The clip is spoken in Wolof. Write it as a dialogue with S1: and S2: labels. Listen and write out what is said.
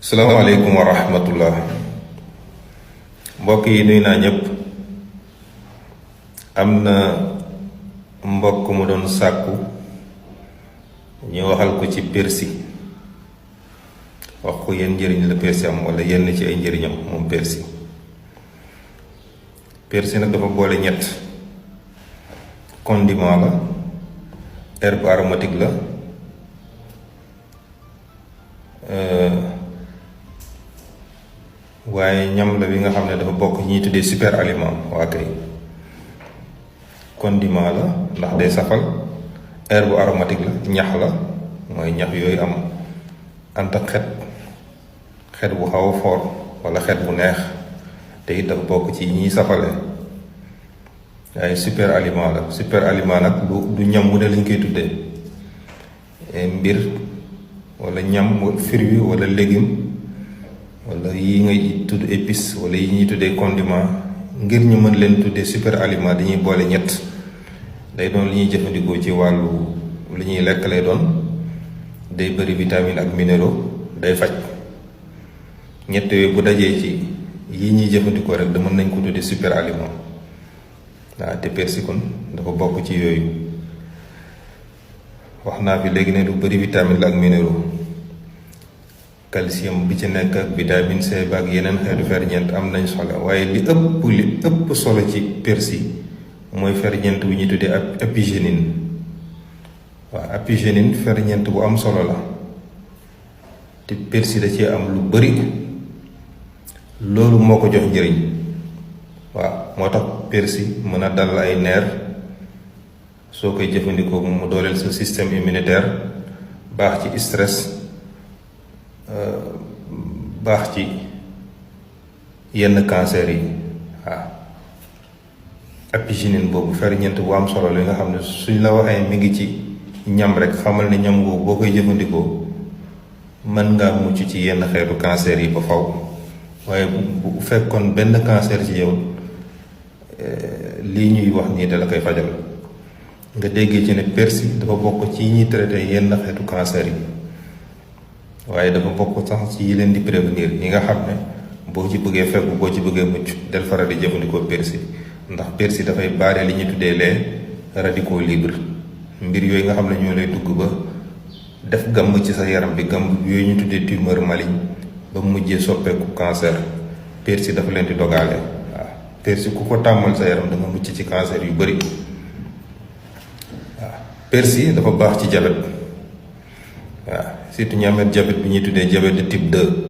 S1: salaamaaleykum wa rahmatullah mbokk yi nuy naa ñëpp. am na mbokk mu doon sàkku ñu waxal ko ci persil, wax ko yenn njëriñ la persil am wala yenn ci ay njëriñam moom persil. Persil nag dafa boole ñett: condiment la, herbe aromatique la, waaye ñam la bi nga xam ne dafa bokk ñuy tuddee super aliment. waa kay condiment la ndax day safal, herbe aromatique la, ñax la, mooy ñax yooyu am anta xet bu xaw a fort wala xet bu neex, te it dafa bokk ci ñiy safale. waaye super aliment la. Super aliment nag du ñam mu ne lañ koy tuddee mbir wala ñam fruit wala légume wala yi ngay tudd épice wala yi ñuy tuddee condiment. ngir ñu mën leen tuddee super aliment dañuy boole ñett. day doon li ñuy jëfandikoo ci wàllu li ñuy lekk lay doon, day bëri vitamine ak minéraux, day faj. ñett yooyu bu dajee ci yi ñuy jëfandikoo rek da mën nañ ko tuddee super aliment. waaw te persil kon dafa bokk ci yooyu. wax naa fi léegi ne lu bëri vitamine la ak minéraux, calcium bi ci nekk ak vitamine C ba ak yeneen xeetu ferñeent am nañ solo. waaye li ëpp solo ci persil mooy ferñeent bu ñuy tuddee épigénine. waaw épigénine ferñeent bu am solo la, te persil da cee am lu bëri. loolu moo ko jox njëriñ. waaw moo tax persil mën a dal ay neer soo koy jëfandikoo mu dooleel sa système immunitaire, baax ci stress, baax ci yenn cancer yi. waaw épigénine boobu ferñeent bu am solo li nga xam ne suñ la waxee mi ngi ci ñam rek xamal ne ñam boobu boo koy jëfandikoo mën ngaa mucc ci yenn xeetu cancer yi ba faw. waaye bu fekkoon benn cancer ci yow lii ñuy wax nii da la koy fajal. nga déggee ci ne persil dafa bokk ci ñuy traité yenn xeetu cancer yi, waaye dafa bokk sax ci yi leen di prévenir yi nga xam ne boo ci bëggee fekk, boo ci bëggee mucc del faral di jëfandikoo persil. ndax persil dafay baare li ñuy tuddee les radicaux libres, mbir yooyu nga xam ne ñoo lay dugg ba def gàmm ci sa yaram bi, gàmm yooyu ñu tuddee tumeur maligne ba mujjee soppeeku cancer. persil dafa leen di dogaale. waaw persil ku ko tàmmal sa yaram da nga mucc ci cancer yu bari. waaw persil dafa baax ci diabète. waaw surtout ñi amee diabète bi ñuy tuddee diabète de type 2.